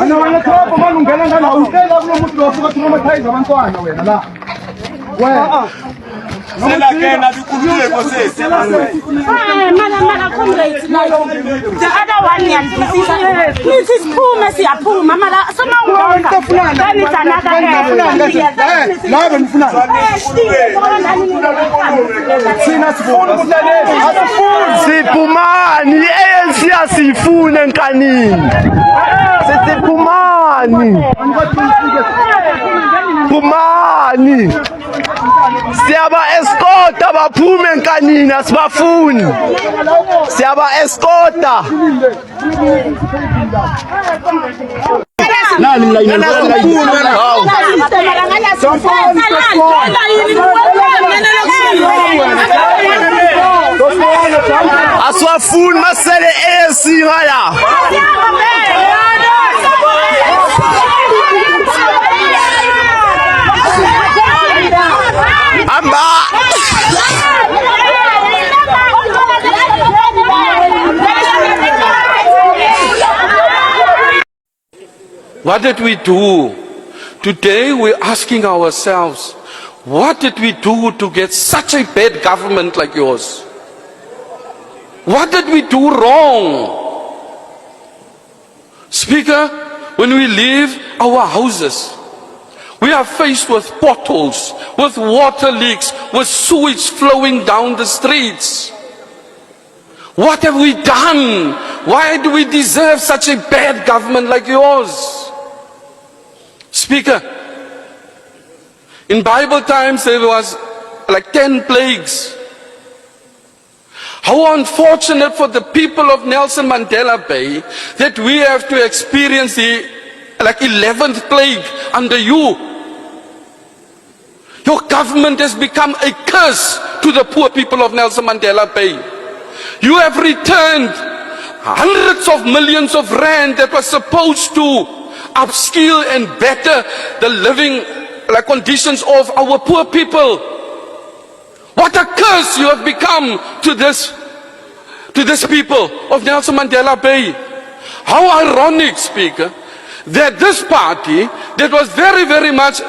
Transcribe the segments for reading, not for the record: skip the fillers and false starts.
Ana wena thapha manje ungena ngala utela kulo muntu lo fuka traumatise abantwana wena la. Wena. Selakena bikululeko sesi. Mara mara comrades like the other one ngiyalizwisisa. Nithi siphume siyaphuma mara soma ungona. Then it's another La benifuna. Thina sifuna ukulalela. Asifuni. Siphumani, i-ANC asiyifuni enkanini. Sithi phumani. Phumani. Siyaba escorta baphume enkanini asibafuni. Siyaba escorta. Nani mlayini? Hawu. Asiwafuni masele ANC ngala. Hamba. What did we do? Today we're asking ourselves, what did we do to get such a bad government like yours? What did we do wrong? Speaker, when we leave our houses, we are faced with potholes, with water leaks, with sewage flowing down the streets. What have we done? Why do we deserve such a bad government like yours? Speaker, in Bible times there was like 10 plagues. How unfortunate for the people of Nelson Mandela Bay that we have to experience the like 11th plague under you. Your government has become a curse to the poor people of Nelson Mandela Bay. You have returned hundreds of millions of rand that was supposed to upskill and better the living like, conditions of our poor people. What a curse you have become to this people of Nelson Mandela Bay. How ironic, Speaker, that this party that was very, very much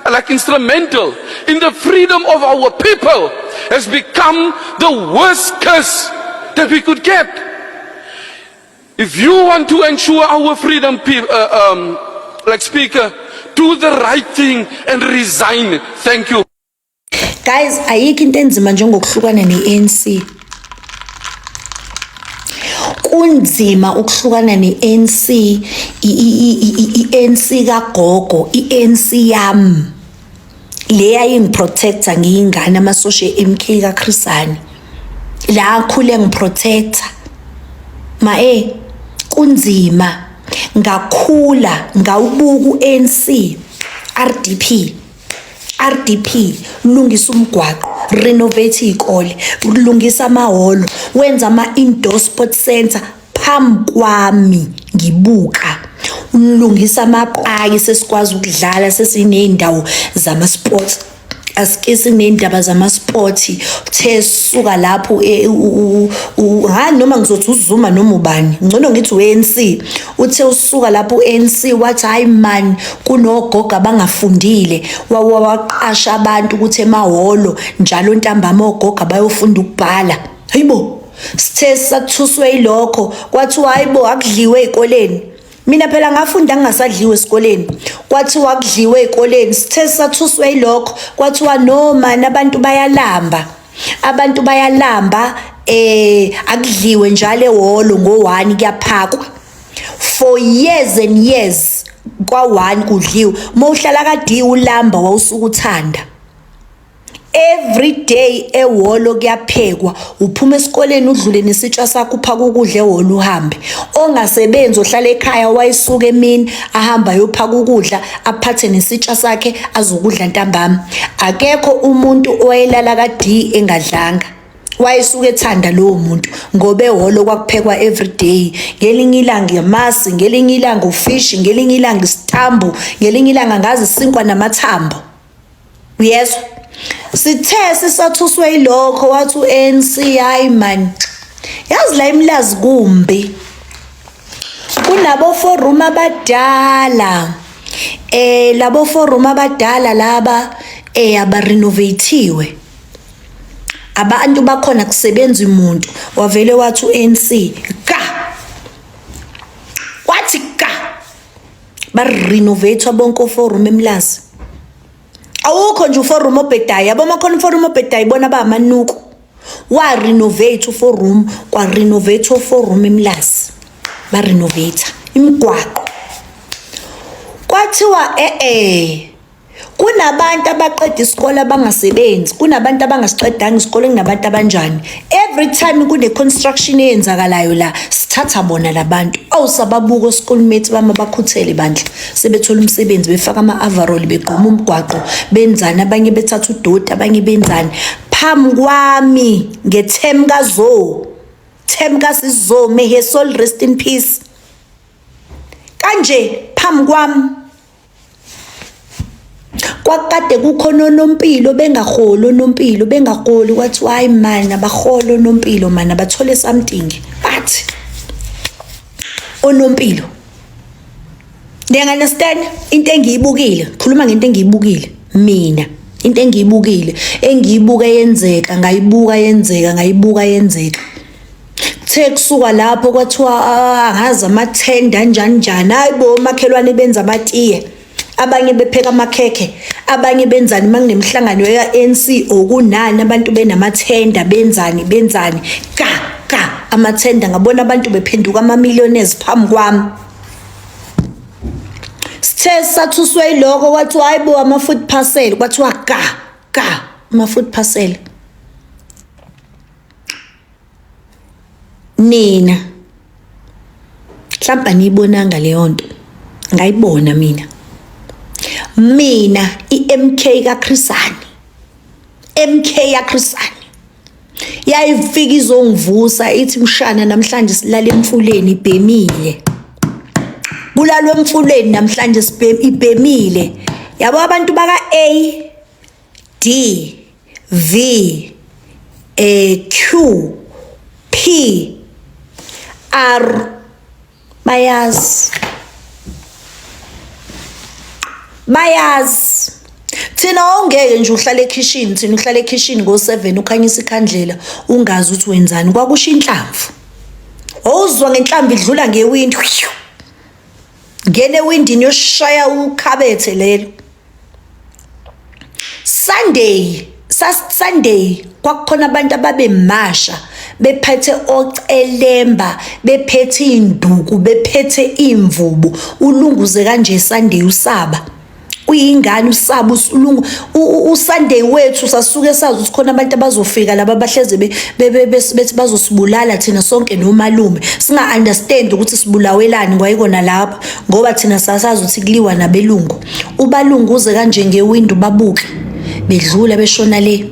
like instrumental in the freedom of our people has become the worst curse that we could get. If you want to ensure our freedom, like Speaker, do the right thing and resign. Thank you. Guys, ayikho into enzima njengokuhlukana ne-ANC. Kunzima ukuhlukana ne-ANC, i-ANC kagogo, i-ANC yami. Le yayingiprotecta ngiyingane amasosha e-MK kaChris Hani. La akhule ngiprotecta. Ma kunzima ngakhula ngawubuka u-ANC RDP RDP lungisa umgwaqo renovate izikole lungisa amahholo wenza ama-indoor sport center phambi kwami ngibuka ulungisa amapaki sesikwazi ukudlala sesiney'ndawo zama-sports asike siney'ndaba zama-sport uthe suka lapho ha noma ngizothi uZuma noma ubani ngcono ngithi u-ANC uthe usuka lapho u-ANC wathi hayi man kunogogo abangafundile waqasha abantu ukuthi emahholo njalo ntambama ogogo bayofunda ukubhala. Hayibo, sithe sathuswe yilokho kwathiwa hayibo akudliwe ey'koleni. Mina phela ngafunda ngingasadliwe esikoleni. Kwathiwa kudliwe ey'koleni. Sithe sathuswe yilokho kwathiwa no man abantu bayalamba. Abantu bayalamba akudliwe njalo ehholo ngo-1 kuyaphakwa. For years and years kwa-1 kudliwe. Mawuhlala kade ulamba wawusuka uthanda. Every day ehholo kuyaphekwa, uphuma esikoleni udlule nesitsha sakho uphaka ukudla ehholo uhambe. Ongasebenzi ohlala ekhaya wayesuka emini ahamba ayophaka ukudla aphathe nesitsha sakhe azokudla ntambama. Akekho umuntu owayelala ka-D engadlanga. Wayesuke ethanda lowo muntu ngoba ehholo kwakuphekwa every day. Ngelinye ilanga amasi, ngelinye ilanga ufishi, ngelinye ilanga isitambu, ngelinye ilanga ngazi isinkwa namathambo. Uyezwa? Sithe sisathuswe yilokho wathi u-ANC hayi man. Yazi la eMlazi kumbi. Kunabo forum abadala. Eh labo forum abadala laba eh abarenovatiwe. Abantu bakhona kusebenza umuntu wavele wathi uNC ka. Wathi ka. Ba renovate bonke forum eMlazi. Awukho nje uforum obhedayo yabo makhona uforum obhedayo ibona abamanuku. Wa renovate uforum kwa renovate uforum eMlazi. Ba renovate imigwaqo. Kwathiwa eh eh kunabantu abaqeda isikole abangasebenzi, kunabantu abangasiqedanga isikole, kunabantu abanjani. Every time kune construction eyenzakalayo la sithatha bona labantu. Awusababuka oschoolmates bami abakhuthele bandla sebethola umsebenzi befaka ama-overall begquma umgwaqo benzani, abanye bethatha udoti, abanye benzani. Phambi kwami nge-term kaZo, term kaSizo, may her soul rest in peace. Kanje phambi kwami kwakade kukhona onompilo bengaholi, onompilo bengaholi, kwathiwa hayi man abaholi onompilo man abathole something, but onompilo Niya understand into engiyibukile, khuluma ngento engiyibukile mina, into engiyibukile engiyibuka yenzeka, ngayibuka yenzeka, ngayibuka yenzeka. Kuthe kusuka lapho kwathiwa ah, angazi amathenda anjani njani, hayi bo omakhelwane benza amatiye, abanye bepheka amakhekhe, abanye benzani uma kunemihlangano ya-ANC okunani, abantu benamathenda benzani benzani, ka ka amathenda, ngabona abantu bephenduka ama-millionaires phambi kwami. Sithe sathuswe yiloko kwathiwa hayi bo ama-food parcel, kwathiwa ka ka ama-food parcel. Nina mhlawumbe aniyibonanga leyo nto, ngayibona mina. Mina i-MK kaChris Hani, MK yaChris Hani yayifika izongivusa ithi mshana namhlanje silala emfuleni ibhemile. Kulalwe emfuleni namhlanje ibhemile. Yabo abantu baka A D V Q P R bayazi, bayazi. Thina awungeke nje uhlale ekhishini, thina uhlale ekhishini ngo-7 ukhanyisa ikhandlela ungazi ukuthi wenzani, kwakusho inhlamvu. Wawuzwa ngenhlamvu idlula ngewindi, ngena ewindini yoshaya ukhabethe lelo. Sunday, Sunday kwakukhona abantu ababemasha bephethe ocelemba, bephethe induku, bephethe imvubu. Ulunguze kanje Sunday usaba. Uyingane usaba usulungu uSunday wethu sasuke sazi ukuthi khona abantu abazofika laba abahleze bethi bazosibulala thina sonke nomalume, singa understand ukuthi sibulawelani kwayikona lapho ngoba thina sasazi ukuthi kuliwa nabelungu. Ubalunguze kanje ngewindow babuke bedlula beshona le,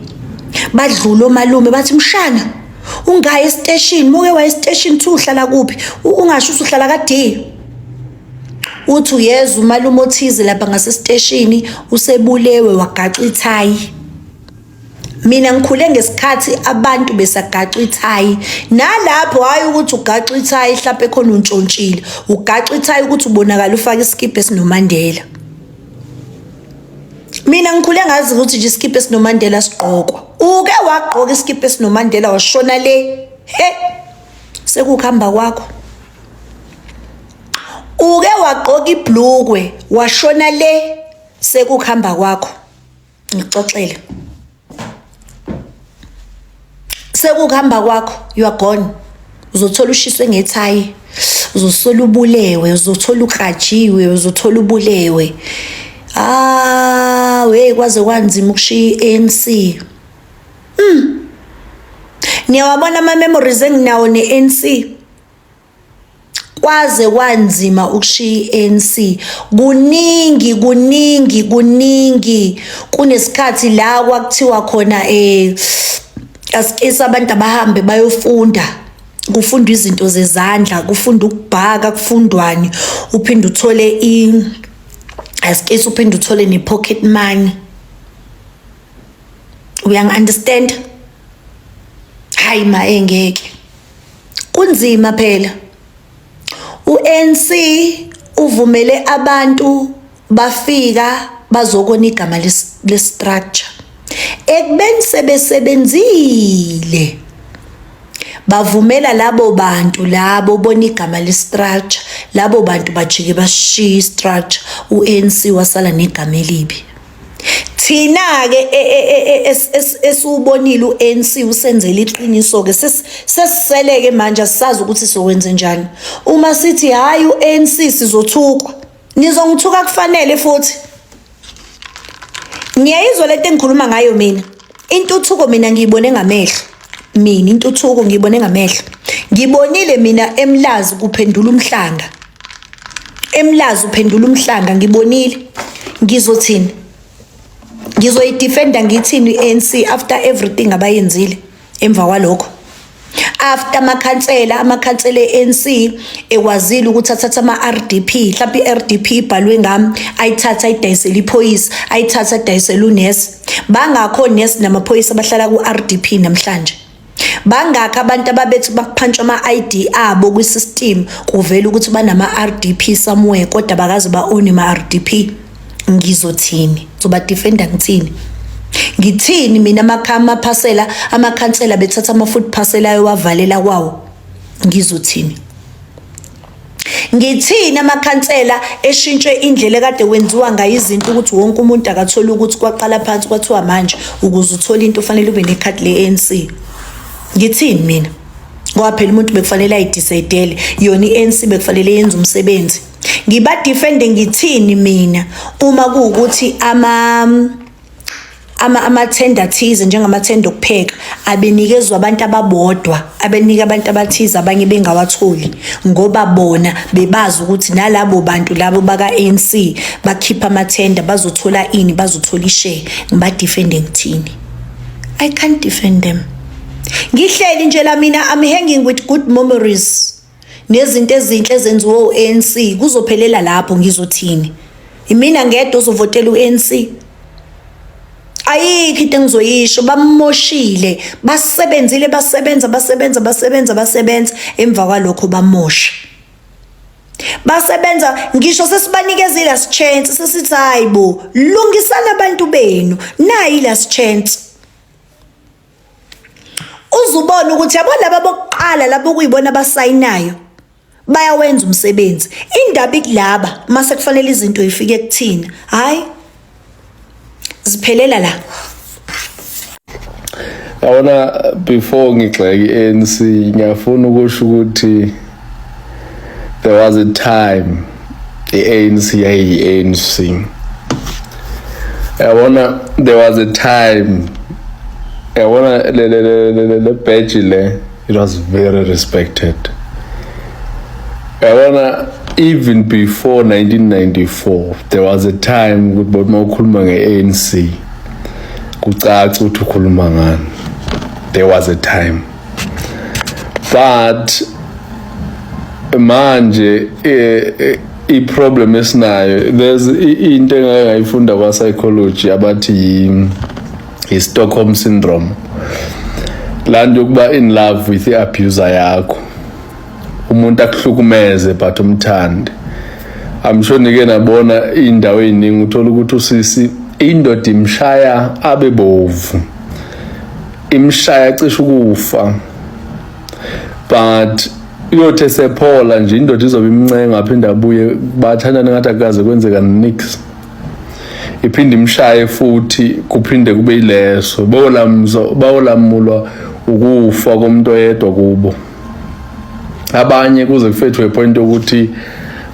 badlula omalume bathi mshana ungayi esiteshini, muke waye esiteshini thi uhlala kuphi, ungasho ukuthi uhlala ka-D. Uthi uyeza umalume othize lapha ngasesiteshini usebulewe wagaxa ithayi. Mina ngikhule ngesikhathi abantu besagaxa ithayi, nalapho hhayi ukuthi ugaxa ithayi hlampe khona untshontshile, ugaxa ithayi ukuthi ubonakala ufake isikibha esinoMandela. Mina ngikhule ngazi ukuthi nje isikibha esinoMandela sigqokwa. Uke wagqoka isikibha esinoMandela washona le, he, sekukuhamba kwakho. Uke wagqoka ibhlukwe washona le, sekukuhamba kwakho. Ngikuxoxele. Sekukuhamba kwakho, you are gone. Uzothola ushiswe ngethayi, uzosola ubulewe, uzothola ukrajiwe, uzothola ubulewe. Ah, wey kwaze kwanzima ukushiya i-ANC. Niyawabona ama-memories enginawo ne-ANC? Kwaze kwanzima ukushiya i-ANC. Kuningi, kuningi, kuningi. Kunesikhathi la kwakuthiwa khona asikisi abantu abahambe bayofunda. Kufundwa izinto zezandla, kufundwa ukubhaka, kufundwani, uphinde uthole asikisi uphinde uthole ne-pocket money. Uyangi-understand? Hayi ma engeke. Kunzima phela. U-ANC uvumele abantu bafika bazokona igama le-structure. Ekubeni sebesebenzile bavumela labo bantu labo bona igama le-structure, labo bantu bajike bashiya i-structure, u-ANC wasala negama elibi. Thina-ke e, e, e, esiwubonile u-ANC usenzela iqiniso-ke sesiseleke manje asisazi ukuthi sokwenze njani. Uma sithi hhayi u-ANC sizothukwa, nizongithuka kufanele futhi. Ngiyayizwa lento engikhuluma ngayo mina. Intuthuko mina ngiyibone ngamehlo. Mina intuthuko ngiyibone ngamehlo. Ngibonile mina eMlazi kuphendula umhlanga. EMlazi uphendula umhlanga ngibonile. Ngizothini? Ngizoyidefenda ngithini i-ANC after everything abayenzile emva kwalokho. After amakhansela, amakhansela e-ANC ekwazile ukuthi athathe ama-RDP, mhlawumbe i-RDP ibhalwe ngami, ayithathe ayidayisele iphoyisa, ayithathe ayidayisele unesi. Bangakho onesi namaphoyisa abahlala ku-RDP namhlanje. Bangakhi abantu ababethi baphantshwa ama-ID abo kwi-system kuvela ukuthi banama-RDP somewhere kodwa bakaze ba-own ma-RDP. Ngizothini? Ngizobadefenda ngithini? Ngithini mina amaphasela amakhansela bethatha ama-food parcel ayowavalela kwawo? Ngizothini? Ngithini amakhansela eshintshe indlela ekade kwenziwa ngayo izinto ukuthi wonke umuntu akathole ukuthi kwaqala phansi kwathiwa manje ukuze uthole into ufanele ube nekhadi le-ANC. Ngithini mina? Ngoba phela umuntu bekufanele ayidisedele yona i-ANC bekufanele yenze umsebenzi. Ngibadefende ngithini mina uma kuwukuthi ama ama amathenda athize njengamathenda okupheka abenikezwa abantu ababodwa abenika abantu abathize abanye bengawatholi ngoba bona bebazi ukuthi nalabo bantu labo baka-ANC bakhipha amathenda bazothola ini bazothola ishare ngibadefende ngithini I can't defend them ngihleli nje la mina I'm hanging with good memories nezinto ezinhle ezenziwe u-ANC kuzophelela lapho ngizothini imina ngedwa ozovotela u-ANC ayikho into engizoyisho bamoshile basebenzile basebenza basebenza basebenza basebenza emva kwalokho bamosha basebenza ngisho sesibanikeza i-last chance sesithi hayi bo lungisana abantu benu nayi i-last chance Uzubona ukuthi yabo laba bokuqala labo kuyibona abasayinayo bayawenza umsebenzi. Indaba ikulaba mase kufanele izinto ifike kuthina. Hayi ziphelela la. Yabona before ngigxeke i-ANC ngiyafuna ukusho ukuthi there was a time i-ANC yayiyi-ANC. Yabona there was a time yabona le le le le le badge le it was very respected. Yabona even before 1994 there was a time ukuthi bothi mawukhuluma nge-ANC kucaca ukuthi ukhuluma ngani. There was a time. But manje eh, eh, i-problem esinayo there's into engake ngayifunda kwa-psychology abathi yi-Stockholm syndrome laa nto yokuba in love with i-abuser yakho umuntu akuhlukumeze but umthande I'm sure nike nabona indawo eziningi uthola ukuthi usisi indoda imshaya abe bovu imshaya cishe ukufa but uyothi esephola nje indoda izobe imncenga aphinde abuye bathandane ngathi akukaze kwenzeka nix iphinde imshaye futhi kuphinde kube yileso bayolamulwa ukufa komuntu oyedwa kubo abanye kuze kufethu epoint yokuthi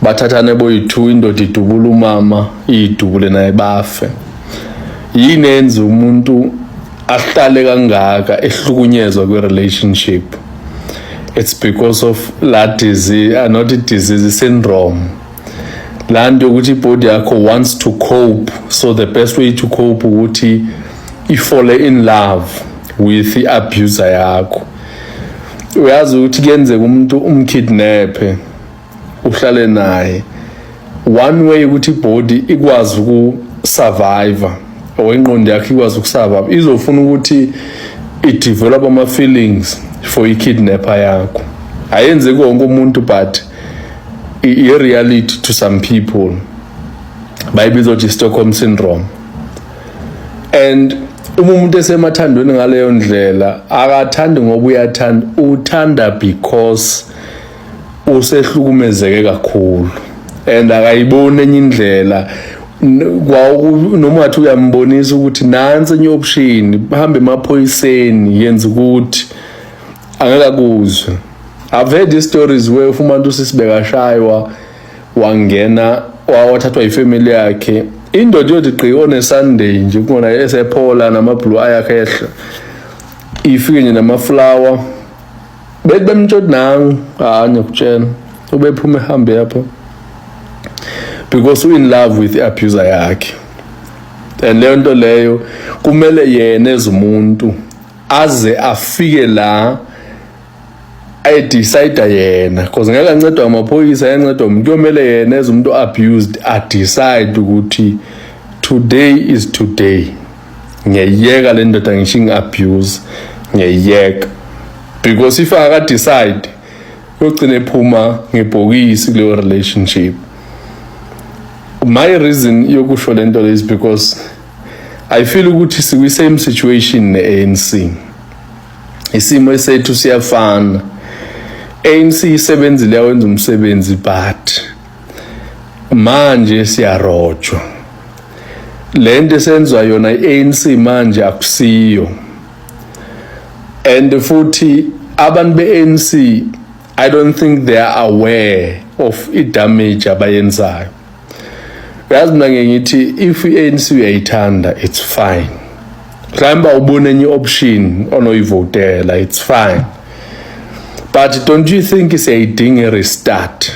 bathathane boyi-two indoda idubula umama iyidubule naye bafe yini enza umuntu ahlale kangaka ehlukunyezwa kwi-relationship it's because of la disease uh, not disease syndrome laa nto yokuthi ibody yakho wants to cope so the best way to cope ukuthi ifole in love with i-abuser yakho uyazi ukuthi kuyenzeka umuntu umkidnaphe uhlale naye one way ukuthi ibody ikwazi ukusurvive or ingqondo yakho ikwazi ukusurvive izofuna ukuthi i-develop ama-feelings for i-kidnapper yakho ayenzeki wonke umuntu but I-reality to some people bayibiza ukuthi Stockholm syndrome. And uma umuntu esemathandweni ngaleyo ndlela, akathandi ngoba uyathanda, uthanda because usehlukumezeke kakhulu and akayiboni enye indlela. Noma ngathi uyambonisa ukuthi nansi enye option, hambe emaphoyiseni, yenza ukuthi angeke akuzwe. I've heard stories where umuntu usisibekashaywa, wangena, wathathwa ifamily yakhe, indoda yothi gqi on a Sunday nje kungona esephola nama-blue ayakhe ehla, ifike nje nama-flower, bethi bemtshoti nangu. Hayi, ngiyakutshela, ubephuma ehambe yapho because u-in love with i-abuser yakhe. And leyo nto leyo kumele yena ezumuntu aze afike la ayidecide yena, because ngeke ancedwa amaphoyisa, ayancedwa umuntu. Kuyomele yena as umuntu abused adecide ukuthi today is today, ngiyayiyeka le ndoda, ngisho ingi-abuse, ngiyayiyeka. Because if akadecide, uyogcina ephuma ngebhokisi kuleyo relationship. My reason yokusho le nto le is because I feel ukuthi sikwi-same situation ne-ANC. Isimo esethu siyafana. ANC isebenzile, yawenza umsebenzi, but manje siyarojwa. Lento esenzwa yona i-ANC manje akusiyo. And futhi abantu be-ANC, I don't think they are aware of i-damage abayenzayo. Uyazi, mina ngeke ngithi if i-ANC uyayithanda, it's fine. Mhlawumbe awubona enye option onoyivotela, it's fine, but don't you think siyayidinga i-restart?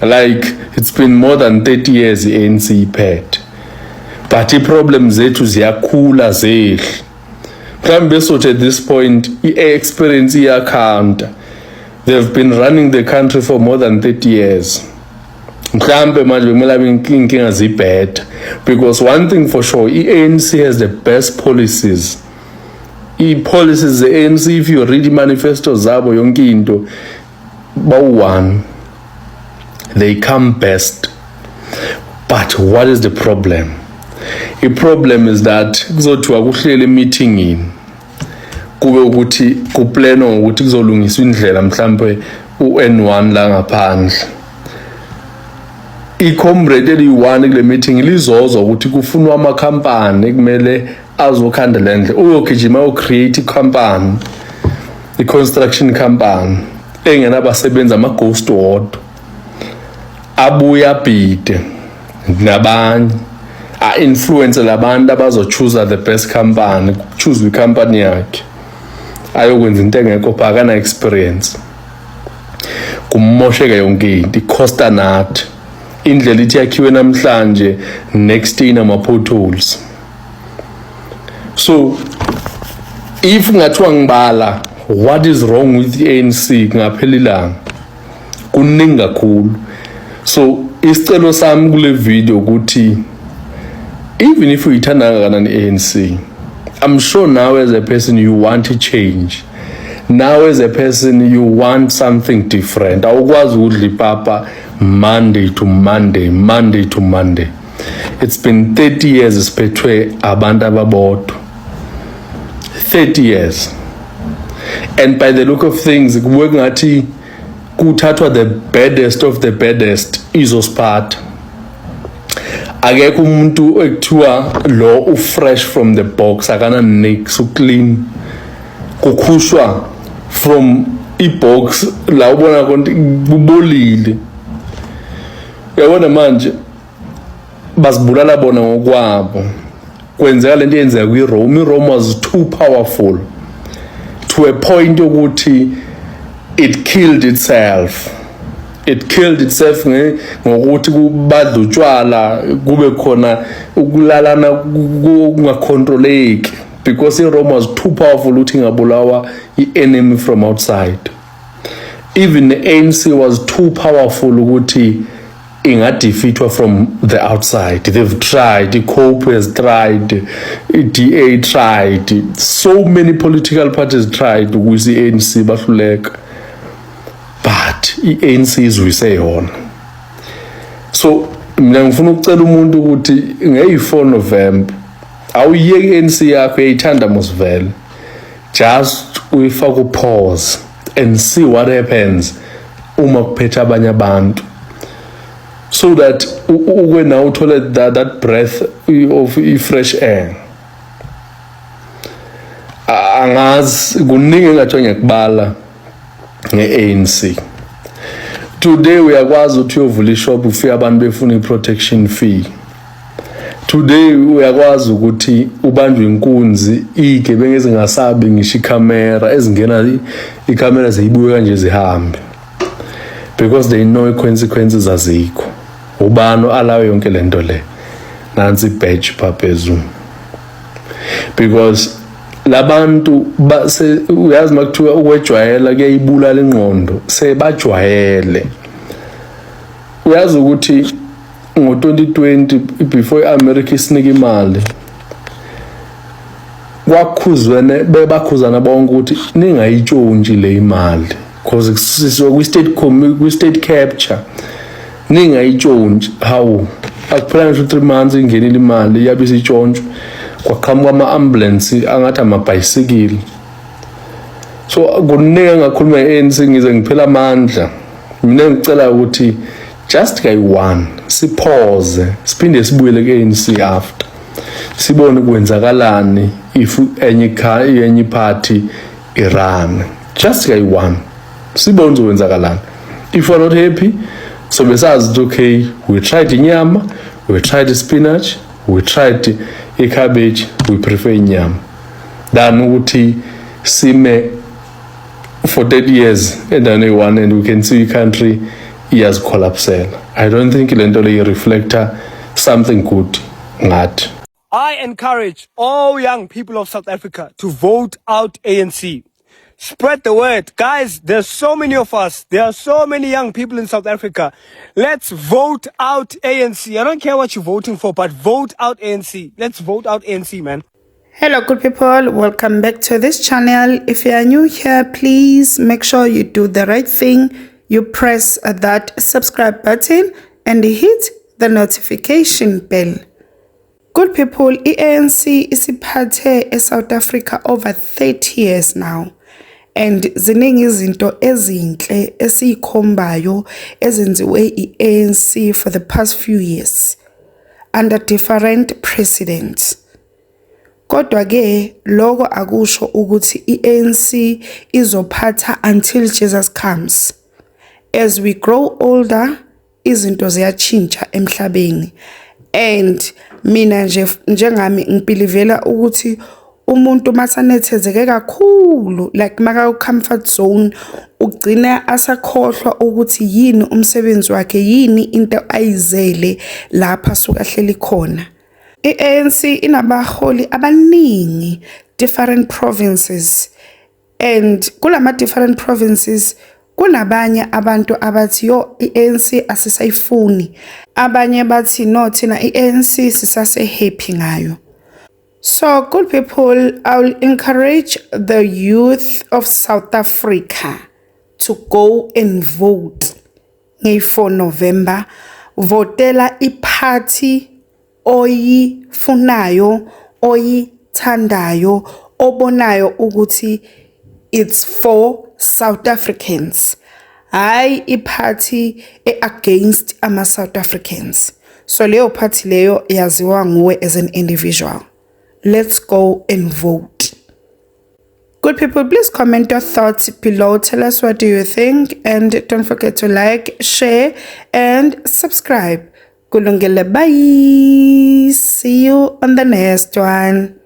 Like, it's been more than 30 years i-ANC iphethe, but i-problem zethu ziyakhula zehli. Mhlawumbe besothi at this point i-experience iyacounta. They've been running the country for more than 30 years. Mhlambe manje bekumele abe inkinga zibheda, because one thing for sure, i-ANC has the best policies. I-policies ze-ANC, if you read i-manifesto zabo, yonke into bawu-one, they come best. But what is the problem? I-problem is that kuzothiwa kuhlele emeetingini, kube ukuthi kuplanwa ngokuthi kuzolungiswa indlela, mhlambe u-N1 la ngaphandle. I-comrade eliyi-one kule meeting lizozwa ukuthi kufunwa amakhampani ekumele azokhanda le ndlela, uyogijima ayo-create ikhampani, i-construction company engenabasebenzi, ama-ghost wodwa, abuye abhide nabanye, a-influence labantu abazochoose the best company, kuchoose ikhampani yakhe, ayokwenza into engekho pha, akana experience, kumosheka yonke into, icosta nathi. Indlela ithi yakhiwe namhlanje, next year inama-potholes. So if ngathiwa ngibala what is wrong with the ANC, kungaphela ilanga, kuningi kakhulu. So isicelo sami kule video ukuthi even if uyithanda kangakanani i-ANC, I'm sure now as a person you want to change. Now as a person you want something different. Awukwazi ukudla ipapa Monday to Monday, Monday to Monday. It's been 30 years siphethwe abantu ababodwa, 30 years, and by the look of things kubuye kungathi kuthathwa the baddest of the baddest izosiphatha. Akekho umuntu ekuthiwa lo ufresh from the box, akana nix, uclean. Kukhushwa from ibox la ubona konke kubolile. Uyabona, manje bazibulala bona ngokwabo. Kwenzeka lento eyenzeka kwi-Rome. I-Rome was too powerful to a point yokuthi it killed itself. It killed itself ngokuthi kubadla utshwala, kube khona ukulalana kungacontroleki, because i-Rome was too powerful ukuthi ingabulawa i-enemy from outside. Even the ANC was too powerful ukuthi ingadefeatwa from the outside. They've tried. I-COPE has tried, i-DA tried, so many political parties tried ukuwisa i-ANC, bahluleka, but i-ANC izwise yona. So mina ngifuna ukucela umuntu ukuthi ngeyi-4 November awuyiyeki i-ANC yakho, uyayithanda mos vele, just uyifake upause and see what happens uma kuphethe abanye abantu, so that ukwe nawe uthole that breath of i-fresh air. Angazi, kuningi engathiwa ngiyakubala nge-ANC. Today uyakwazi ukuthi uyovula ishop, ufike abantu befuna i-protection fee. Today uyakwazi ukuthi ubanjwe inkunzi, iy'gebengu ezingasabi ngisho ikhamera, ezingena ikhamera ziyibuke kanje zihambe, because they know i-consequences azikho. Ubani alawe yonke lento le? Nansi ibadge pha phezulu, because labantu base uyazi makuthiwa ukwejwayela kuyayibulala ingqondo, sebajwayele. Uyazi ukuthi ngo-2020, before i-America isinike imali, kwakhuzwene, bebakhuzana bonke ukuthi ningayitshontshi le imali, because sisuka kwi-state capture, ningayitshontshi. Hawu, akuphela ngisho 3 months ingenile imali, yabe isitshontshwa, kwaqhamuka ama-ambulance angathi amabhayisikili. So kuningi engakhuluma nge-ANC, ngize ngiphela amandla. Mina ngicela ukuthi just kayi-one sipause, siphinde sibuyele ku-ANC after, sibone kwenzakalani if enye party irun. Just kayi-one, sibone kwenzakalani. If we're not happy, so besazi ukuthi okay, we tried inyama, we tried spinach, we tried icabbage, we prefer inyama than ukuthi sime for 30 years endaweni eyi-one and we can see i-country iyazicollapsela. I don't think le nto le ireflecta something good ngathi. I encourage all young people of South Africa to vote out ANC. Spread the word. Guys, there's so many of us. There are so many young people in South Africa. Let's vote out ANC. I don't care what you're voting for, but vote out ANC. Let's vote out ANC, man. Hello good people, welcome back to this channel. If you are new here, please make sure you do the right thing. You press that subscribe button and hit the notification bell. Good people, i-ANC isiphathe eSouth Africa over 30 years now. And ziningi izinto ezinhle esiyikhombayo ezenziwe i-ANC for the past few years under different presidents. Kodwa ke lokho akusho ukuthi i-ANC izophatha until Jesus comes. As we grow older, izinto ziyachinja emhlabeni, and mina nje njengami ngibelievela ukuthi umuntu masanethezeke kakhulu, like maka comfort zone, ugcina asakhohlwa ukuthi yini umsebenzi wakhe, yini into ayizele lapha suka hleli khona. I-ANC inabaholi abaningi different provinces, and kulama different provinces kunabanye abantu abathi yo, i-ANC asisayifuni, abanye bathi no, thina i-ANC sisase happy ngayo. So good people, I will encourage the youth of South Africa to go and vote ngeyi-4 November. Votela iphathi oyifunayo, oyithandayo, obonayo ukuthi it's for South Africans, hayi iphathi e-against ama-South Africans. So leyo party leyo yaziwa nguwe as an individual. Let's go and vote. Good people, please comment your thoughts below. Tell us what do you think, and don't forget to like, share and subscribe. Kulungile, bye. See you on the next one.